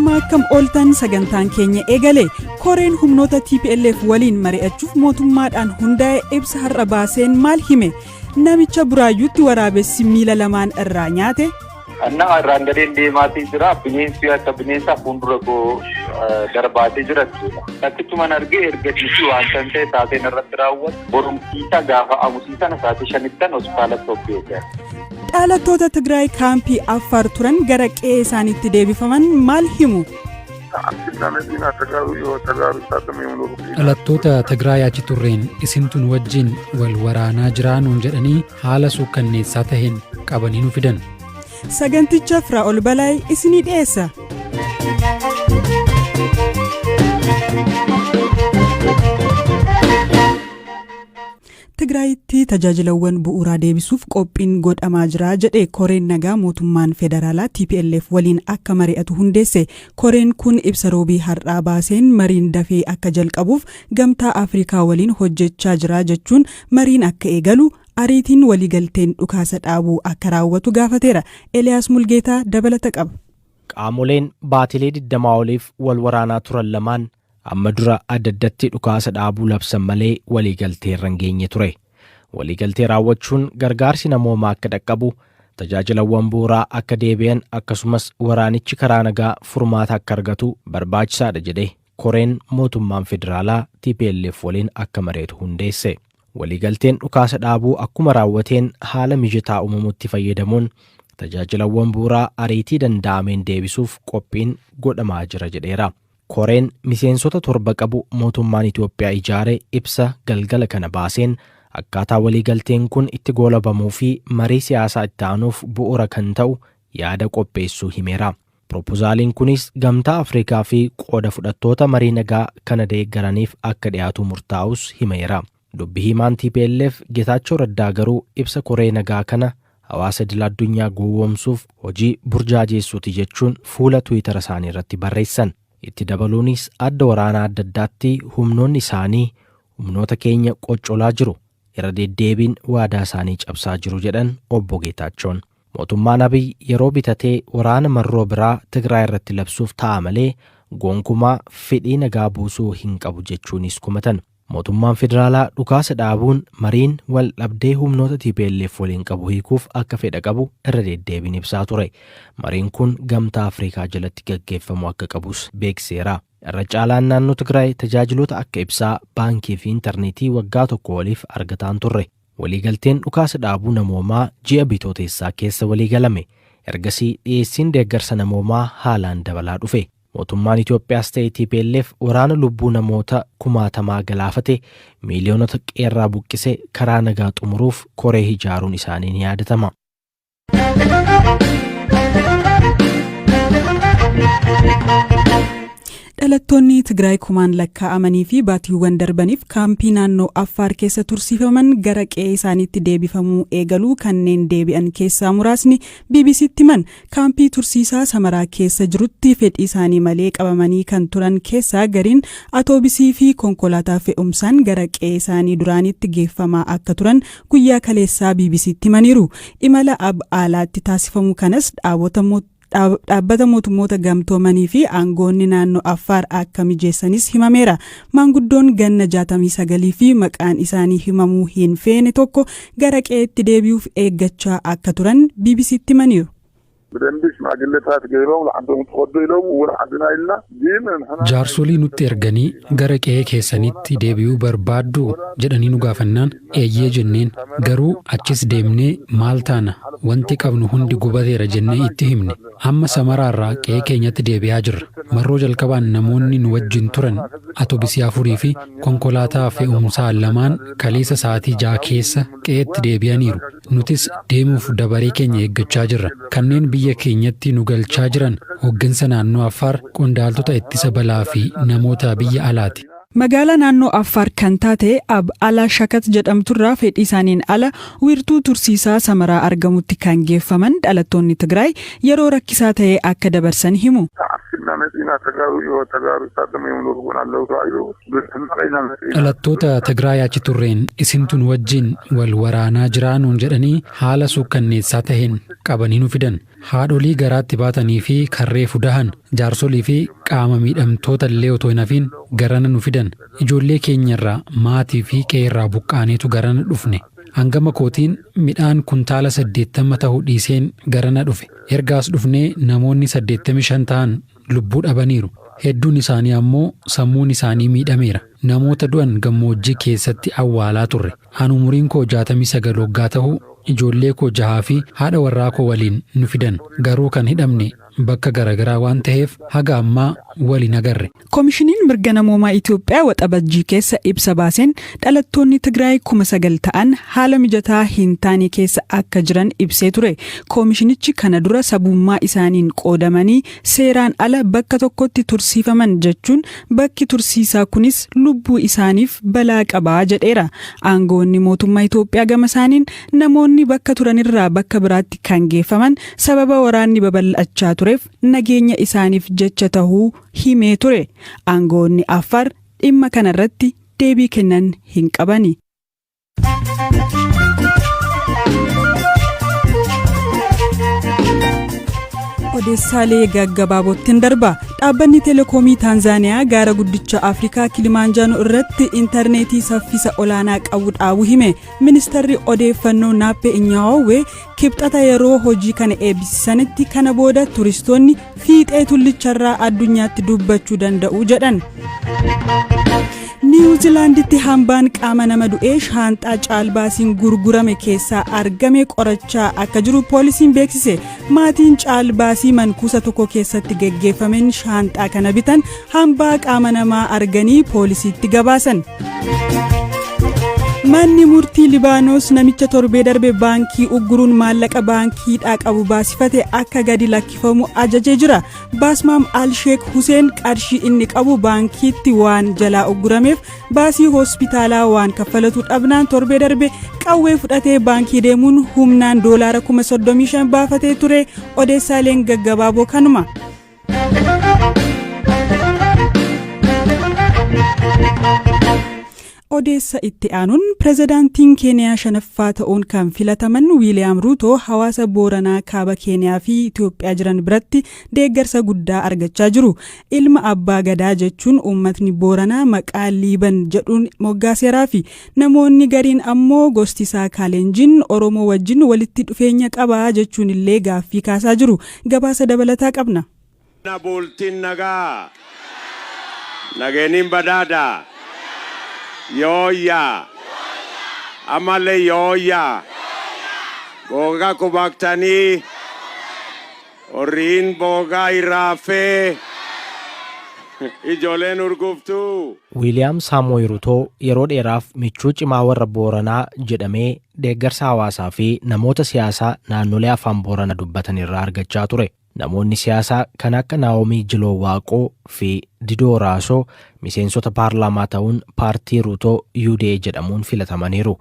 Ashama, akkam ooltan? Sagantaan keenya eegale. Koreen humnoota TPLF waliin mari'achuuf mootummaadhaan hundaa'e ibsa har'a baaseen maal hime? Namicha Buraayyuutti waraabessi miila lamaan irraa nyaate. Annaa irraan gadeen deemaatii jira. Bineensi akka bineensaa fuuldura koo darbaatee jira jechuudha. Takkichuman argee ergasii waan san ta'e taateen irratti raawwatu borumsiisa gaafa amusiisan sa'aatii 5ttan hospitaalatti of beekan. Dhalattoota Tigraay kaampii Affaar turan gara qe'ee isaaniitti deebifaman maal himu? Dhalattoota Tigraay achi turreen isintu nu wajjin wal waraanaa jiraa nuun jedhanii haala suukkanneessaa taheen qabanii nu fidan. Saganticha Firaa'ol Balaay isinii dhiyeessa. Tigraayitti tajaajilawwan bu'uuraa deebisuuf qophiin godhamaa jira jedhe koreen nagaa mootummaan federaalaa TPLF waliin akka mari'atu hundeesse. Koreen kun ibsa Roobii har'aa baaseen mariin dafee akka jalqabuuf Gamtaa Afrikaa waliin hojjechaa jira jechuun, mariin akka eegalu ariitiin waliigalteen dhukaasa dhaabuu akka raawwatu gaafateera. Eliyaas Mulgeetaa dabalata qaba. Qaamoleen baatilee 20 oliif wal waraanaa turan lamaan amma dura adda addatti dhukaasa dhaabuu labsan malee waliigaltee irra hin geenye ture. Waliigaltee raawwachuun gargaarsi namoomaa akka dhaqqabu, tajaajilawwan bu'uuraa akka deebi'an, akkasumas waraanichi karaa nagaa furmaata akka argatu barbaachisaadha jedhe koreen mootummaan federaalaa TPLF waliin akka mari'atu hundeesse. Waliigalteen dhukaasa dhaabuu akkuma raawwateen haala mijataa uumamutti fayyadamuun tajaajilawwan bu'uuraa ariitii danda'ameen deebisuuf qophiin godhamaa jira jedheera. Koreen miseensota torba qabu mootummaan Itoophiyaa ijaare ibsa galgala kana baaseen akkaataa waliigalteen kun itti goolabamuu fi marii siyaasaa itti aanuuf bu'uura kan ta'u yaada qopheessuu himeera. Propozaaliin kunis Gamtaa Afrikaa fi qooda fudhattoota marii nagaa kana deeggaraniif akka dhiyaatu murtaa'us himeera. Dubbi himaan TPLF Getaachoo Raddaa garuu ibsa koree nagaa kana hawaasa idil addunyaa gowwoomsuuf hojii burjaajeessuuti jechuun fuula Tiwiitara isaanii irratti barreessan. Itti dabaluunis adda waraanaa adda addaatti humnoonni isaanii humnoota keenya qoccolaa jiru. Irra deddeebiin waadaa isaanii cabsaa jiru jedhan obbo Geetaachoon. Mootummaan Abiy yeroo bitatee waraana marroo biraa Tigraay irratti labsuuf ta'a malee gonkumaa fedhii nagaa buusuu hin qabu jechuunis komatan. Mootummaan federaalaa dhukaasa dhaabuun mariin wal dhabdee humnoota TPLF waliin qabu hiikuuf akka fedha qabu irra deddeebiin ibsaa ture. Mariin kun Gamtaa Afrikaa jalatti gaggeeffamuu akka qabus beeksiseera. Irra caalaan naannoo Tigraay tajaajiloota akka ibsaa, baankii fi intarneetii waggaa tokko oliif argataan turre. Waliigalteen dhukaasa dhaabuu namoomaa ji'a Bitooteessaa keessa waliigalame. Ergasii dhiyeessiin deeggarsa namoomaa haalaan dabalaa dhufe. Mootummaan Itoophiyaas ta'e TPLF waraana lubbuu namoota kumaatamaa galaafate, miiliyoonota qeerraa buqqise karaa nagaa xumuruuf koree ijaaruun isaanii ni yaadatama. Dhalattoonni Tigraay kumaan lakkaa'amanii fi baatiiwwan darbaniif kaampii naannoo Affaar keessa tursiifaman gara qe'ee isaaniitti deebifamuu eegaluu kanneen deebi'an keessaa muraasni BBCtti himan. Kaampii tursiisaa Samaraa keessa jirutti fedhii isaanii malee qabamanii kan turan keessaa gariin atoobisii fi konkolaataa fe'umsaan gara qe'ee isaanii duraanitti geeffamaa akka turan guyyaa kaleessaa BBCtti himaniiru. Imala Ab-Aalaatti taasifamu kanas dhaabota Dhaabbata Mootummoota Gamtoomanii fi aangoonni naannoo Affaar akka mijeessanis himameera. Maanguddoon ganna 69 fi maqaan isaanii himamuu hin feene tokko gara qe'eetti deebi'uuf eeggachaa akka turan BBCtti himaniiru. ብደንቢ ሽማግሌታት ገይሮም ንዓዶም ትኸዱ ኢሎም እውን ዓድና ኢልና ግን ንሕና Jaarsolii nutti erganii gara qe'ee keessanitti deebi'uu barbaadduu jedhanii nu gaafannaan eeyyee jenneen. Garuu achis deemnee maal taana? Wanti qabnu hundi gubateera jennee itti himne. Amma Samaraarraa qe'ee keenyatti deebi'aa jirra. Marroo jalqabaan namoonni nu wajjin turan atobisii afurii fi konkolaataa fe'umsaa lamaan kaleessa sa'aatii 6 keessa qe'eetti deebi'aniiru. Nutis deemuuf dabaree keenya eeggachaa jirra. Kanneen biyya keenyatti nu galchaa jiran hooggansa naannoo Affaar, qondaaltota ittisa balaa fi namoota biyya alaati. Magaalaa naannoo Affaar kan taate Ab Ala Shakat jedhamturraa fedhii isaaniin ala wiirtuu tursiisaa Samaraa argamutti kan geeffaman dhalattoonni Tigraay yeroo rakkisaa ta'e akka dabarsan himu. ኢልና መፂና ተጋሩ ተጋሩ ሳቶም እዮም ዝወግኡና ኣለው ተባሂሉ ብሕማቕ ኢና መፂና። Dhalattoota Tigraay achi turreen isintu nu wajjin wal waraanaa jiraa nuun jedhanii haala suukkanneessaa taheen qabanii nu fidan. Haadholii garaatti baatanii fi karree fudahan, jaarsolii fi qaama miidhamtoota illee otoo hin hafiin garana nu fidan. Ijoollee keenyarraa, maatii fi qe'eerraa buqqaaneetu garana dhufne. Hangama kootiin midhaan kuntaala 80 ta'uu dhiiseen garana dhufe. Ergaas dhufnee namoonni 85 ta'an lubbuu dhabaniiru. Hedduun isaanii ammoo sammuun isaanii miidhameera. Namoota du'an gammoojjii keessatti awwaalaa turre. Ani umuriin koo 69 waggaa ta'u, ijoollee koo jahaa fi haadha warraa koo waliin nu fidan. Garuu kan hidhamne bakka garaagaraa waan ta'eef haga ammaa wal hin agarre. Koomishiniin mirga namoomaa Itoophiyaa Waxabajjii keessa ibsa baaseen dhalattoonni Tigraay 9,000 ta'an haala mijataa hin taane keessa akka jiran ibsee ture. Koomishinichi kana dura sabummaa isaaniin qoodamanii seeraan ala bakka tokkotti tursiifaman jechuun, bakki tursiisaa kunis lubbuu isaaniif balaa qabaa jedheera. Aangoonni mootummaa Itoophiyaa gama isaaniin namoonni bakka turanirraa bakka biraatti kan geeffaman sababa waraanni babal'achaa tureef nageenya isaaniif jecha tahuu himee ture. Aangoonni Affaar dhimma kanarratti deebii kennan hin qabani. Odeessaalee gaggabaabootti darba. Dhaabbanni Teleekoomii Taanzaaniyaa gaara guddicha Afrikaa Kilimaanjaaroo irratti intarneetii saffisa olaanaa qabu dhaabuu hime. Ministarri odeeffannoo Naappee Inyaawwe Kibxata yeroo hojii kana eebbisanitti, kana booda turistoonni fiixee tullicharraa addunyaatti dubbachuu danda'u jedhan. Niwuzilaanditti hambaan qaama nama du'ee shaanxaa caalbaasiin gurgurame keessaa argame qorachaa akka jiru poolisiin beeksise. Maatiin caalbaasii mankuusa tokko keessatti geggeeffameen shaanxaa kana bitan hambaa qaama namaa arganii poolisiitti gabaasan. Manni murtii Libaanos namicha torbee darbe baankii ugguruun maallaqa baankiidhaa qabu baasifate akka gadi lakkifamu ajajee jira. Baasmaam Alsheek Huseen qarshii inni qabu baankiitti waan jalaa uggurameef baasii hospitaalaa waan kaffalatu dhabnaan torbee darbe qawwee fudhatee baankii deemuun humnaan doolaara 35,000 baafatee ture. Odeessaaleen gaggabaaboo kanuma. Odeessa itti aanuun, pirezidaantiin Keeniyaa shanaffaa ta'uun kan filataman Wiiliyaam Ruutoo hawaasa Booranaa kaaba Keeniyaa fi Itoophiyaa jiran biratti deeggarsa guddaa argachaa jiru. Ilma abbaa gadaa jechuun uummatni Booranaa maqaa Liiban jedhuun moggaaseeraa fi namoonni gariin ammoo gosti isaa Kaalenjiin Oromoo wajjin walitti dhufeenya qabaa jechuun illee gaaffii kaasaa jiru. Gabaasa dabalataa qabna. Bultiin nagaa. Nageeniin badhaadhaa. Yooyyaa. Ammallee yooyyaa. Boogaa kubaaktanii. Horiin boogaa irraafee. Ijoolleen urguftuu. Wiiliyaam Saamoy Ruutoo yeroo dheeraaf michuu cimaa warra Booranaa jedhamee deeggarsa hawaasaa fi namoota siyaasaa naannolee afaan Boorana dubbatan irraa argachaa ture. Namoonni siyaasaa kan akka Naa'omii Jiloo Waaqoo fi Didoo Raasoo miseensota paarlaamaa ta'uun paartii Ruutoo UDA jedhamuun filatamaniiru.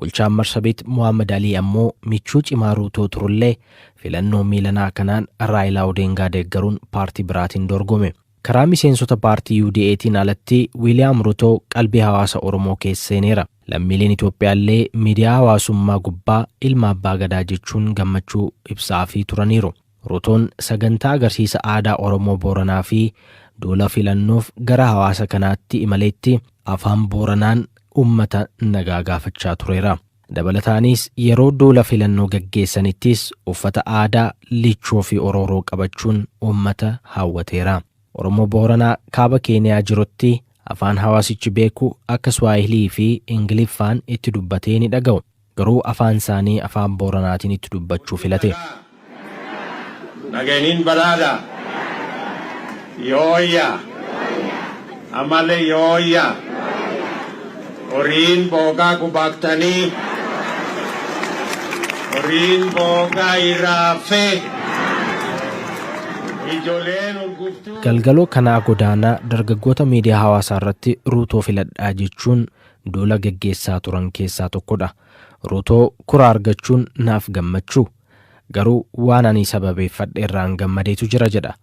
Bulchaan Marsabit Mohaammed Alii ammoo michuu cimaa Ruutoo turullee filannoo miilanaa kanaan Raayilaa Odeengaa deeggaruun paartii biraatiin dorgome. Karaa miseensota paartii UDAtiin alatti Wiiliyaam Ruutoo qalbii hawaasa Oromoo keessa seeneera. Lammiileen Itoophiyaallee miidiyaa hawaasummaa gubbaa ilma abbaa gadaa jechuun gammachuu ibsaafii turaniiru. Ruutoon sagantaa agarsiisa aadaa Oromoo Booranaa fi duula filannoof gara hawaasa kanaatti imaleetti afaan Booranaan uummata nagaa gaafachaa tureera. Dabalataanis yeroo duula filannoo gaggeessanittis uffata aadaa lichoo fi orooroo qabachuun uummata hawwateera. Oromoo Booranaa kaaba Keeniyaa jirutti afaan hawaasichi beeku akka Swaahilii fi Ingiliffaan itti dubbatee ni dhaga'u. Garuu afaan isaanii afaan Booranaatiin itti dubbachuu filate. Nageeniin badhaadhaa. Yooyyaa. Ammallee yooyyaa. Horiin boogaa kubaaktanii. Horiin boogaa irraafee. Ijoolleen urguftuu. Galgaloo kanaa godaanaa dargaggoota miidiyaa hawaasaa irratti Ruutoo filadhaa jechuun duula gaggeessaa turan keessaa tokkodha. Ruutoo kura argachuun naaf gammachuu. Garuu waan ani sababeeffadhe irraan gammadeetu jira jedha.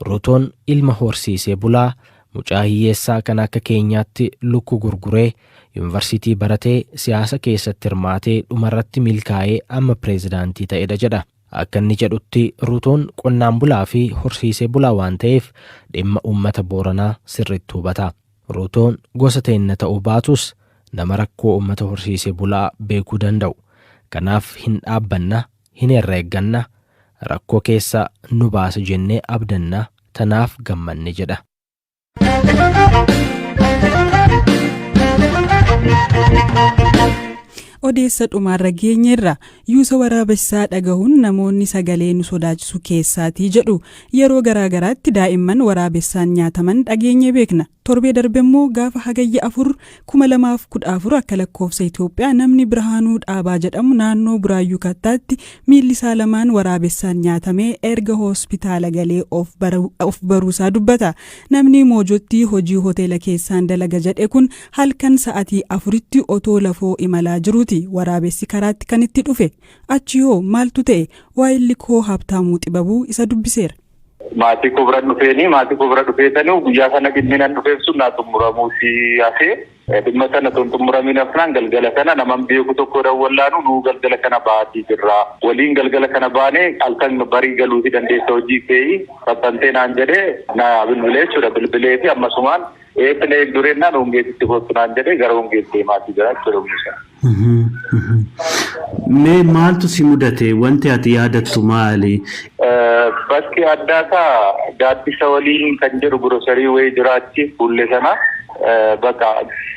Ruutoon ilma horsiisee bulaa, mucaa hiyyeessaa kan akka keenyaatti lukkuu gurguree, yuunivarsiitii baratee, siyaasa keessatti hirmaatee, dhumarratti milkaa'ee amma pireezidaantii ta'edha jedha. Akka inni jedhutti, Ruutoon qonnaan bulaa fi horsiisee bulaa waan ta'eef dhimma uummata Booranaa sirriitti hubata. Ruutoon gosa teenna ta'uu baatus nama rakkoo uummata horsiisee bulaa beekuu danda'u. Kanaaf hin dhaabbanna, hin herreegganna, rakkoo keessa nu baasa jennee abdanna, tanaaf gammanne jedha. Odeessa dhumaarra geenyeerra. Yuusa waraabessaa dhagahuun namoonni sagalee nu sodaachisu keessaatii jedhu. Yeroo garaagaraatti daa'imman waraabessaan nyaataman dhageenyee beekna. Torbee darbe immoo gaafa Hagayya 4, 2014 akka lakkoofsa Itoophiyaa, namni Birhaanuu Dhaabaa jedhamu naannoo Buraayyuu Kattaatti miilli isaa lamaan waraabessaan nyaatamee erga hospitaala galee of baruusaa dubbata. Namni Moojootti hojii hoteela keessaan dalaga jedhe kun halkan sa'atii 4tti otoo lafoo imalaa jiruuti waraabessi karaatti kan itti dhufe. Achi hoo maaltu ta'e? Waayilli koo Habtaamuu Xibabuu isa dubbiseera. Maatii koo bira dhufeeni, maatii koo bira dhufeetanii guyyaa sana dhimmi nan dhufeef sun naa xumuramuuti hafee, dhimma sana tun xumuramiin hafnaan galgala sana naman beeku tokko dawwallaanu, nuu galgala kana baatii jirra. Waliin galgala kana baanee halkan barii galuuti dandeessa, hojii keeyi fattantee naan jedhee na bilbilee jechuudha. Bilbilee fi ammasumaan eebbina eegdureennaan hongeetitti kottu naan jedhee gara hongeetti deemaatii jira jechuudha. Mee maaltu si mudate? Wanti ati yaadattu maali? Bakki addaasaa gaaddisa waliin kan jedhu grocery wayii jiraachi fuullee sana. Bakka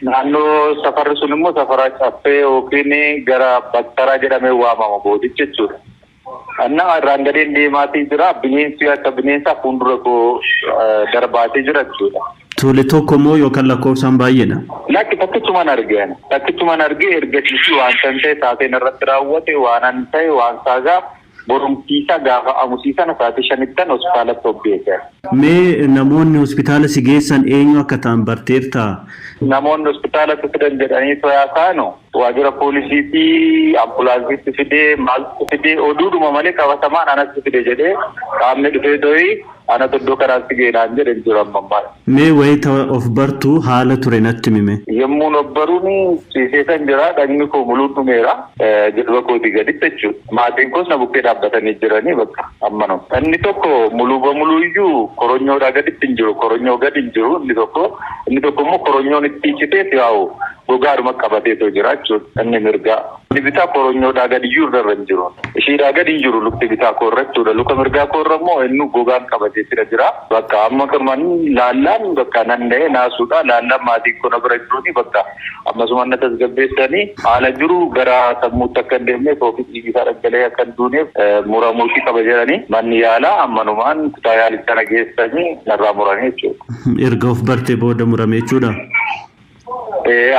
naannoo safarri sun immoo safara caffee yookiin gara Baktaraa jedhamee waamama boodichi jechuudha. Annaa irraan gadeen deemaatii jira. Bineensi akka bineensaa fuuldura koo darbaatii jira jechuudha. Tole, tokko moo yookaan lakkoofsaan baay'eedha? Lakki, takkichumaan argee ani. Takkichumaan argee ergasiisi waan san ta'e, taateen irratti raawwate, waan an ta'e, waan saagaa borumsiisa gaafa amusiisan sa'aatii 5ttan hospitaalatti of beekan. Mee namoonni hospitaala si geessan eenyu akka ta'an barteertaa? Namoonni hospitaalatti fidan jedhanii to'aa kaanu waajjira poolisii fi ambulaansiitti fidee, maaltu fidee, oduudhuma malee qabatamaan anatti fide jedhee qaamni dhufee to'ii anatu iddoo kanaatti geenaan jedhe jiru amma ammaa. Mee wayita of bartu haala ture natti himi. Yommuun of baruun ciisee kan jira, dhagni koo muluun dhumeera, jilba kootii gaditti jechuudha. Maatiin koos na bukkee dhaabbatanii jiranii bakka ammanoo. Inni tokko muluu bamuluu iyyuu koronyoodhaa gaditti hin jiru, koronyoo gadi hin jiru inni tokko. Inni tokko immoo koronyoon itti citeet yaa'u gogaadhuma qabateetoo jira jechuudha, inni mirgaa. Inni bitaa koronyoodhaa gadi iyyuu irra hin jiru. Ishiidhaa gadi hin jiru lukti bitaa koorra jechuudha. Luka mirgaa koorra immoo inni gogaan qabatee jira jira. Bakka amma kanumaan laallaan bakka nan dha'ee naasuudha. Laallaan maatiin koo na bira jiruuni bakka ammasuma na tasgabbeessanii haala jiru gara sammuutti akka hin deemneef yookiin dhiigni isaa dhangala'ee akka hin duuneef muramuutii qaba jedhanii manni yaalaa ammanumaan kutaa yaalichaa na geessanii narraa muranii jechuudha. Erga of barte booda murame jechuudha.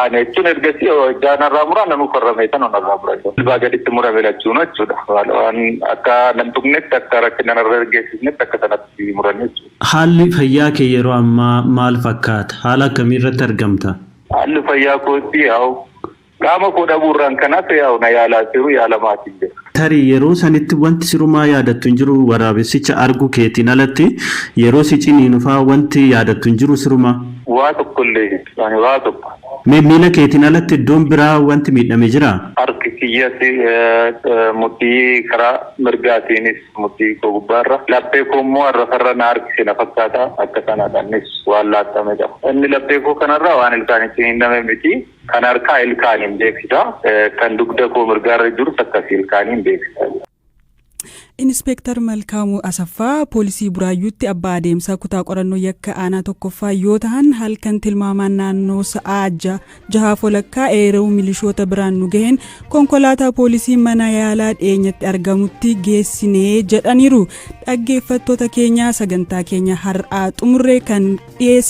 Ani jechuun ergasii hojjaa narraa muraa namni farramee sana narraa muran. Jilbaa gaditti murame lachuun jechuudha. Waan akka nan tuqnetti, akka rakkina narra geessisnetti akka sanatti muran jechuudha. Haalli fayyaa kee yeroo ammaa maal fakkaata? Haala akkamii irratti argamta? Haalli fayyaa kootti yaa'u qaama koo dhabuurraan kanaaf yaa'u na yaalaa jiru, yaalamaatiin jira. Tarii yeroo sanitti wanti sirumaa yaadattu hin jiru? Waraabessicha arguu keetiin alatti yeroo si ciniinufaa wanti yaadattu hin jiru sirumaa? Waa tokkollee, ani waa tokko. Mee miila keetiin alatti iddoon biraa wanti miidhame jiraa? Harki kiyyas, mudhii karaa mirgaatiinis, mudhii koo gubbaarra. Laphee koo immoo harrafarra na harkise na fakkaata, akka sanadha, innis waan laaxame qaba. Inni laphee koo kanarraa waan ilkaan ittiin hidhame miti. Kan harkaa ilkaaniin beeksisa. Kan dugda koo mirgaarra jirus akkasii ilkaaniin beeksisa. Inspeektar Malkaamuu Asaffaa poolisii Buraayyuutti abbaa adeemsaa kutaa qorannoo yakka aanaa tokkoffaa yoo ta'an, halkan tilmaamaan naannoo sa'aa 6:30 eeruu milishoota biraan nu gaheen konkolaataa poolisii mana yaalaa dhiyeenyatti argamutti geessinee jedhaniiru. Dhaggeeffattoota keenya, sagantaa keenya har'aa xumurree kan dhiyeesse.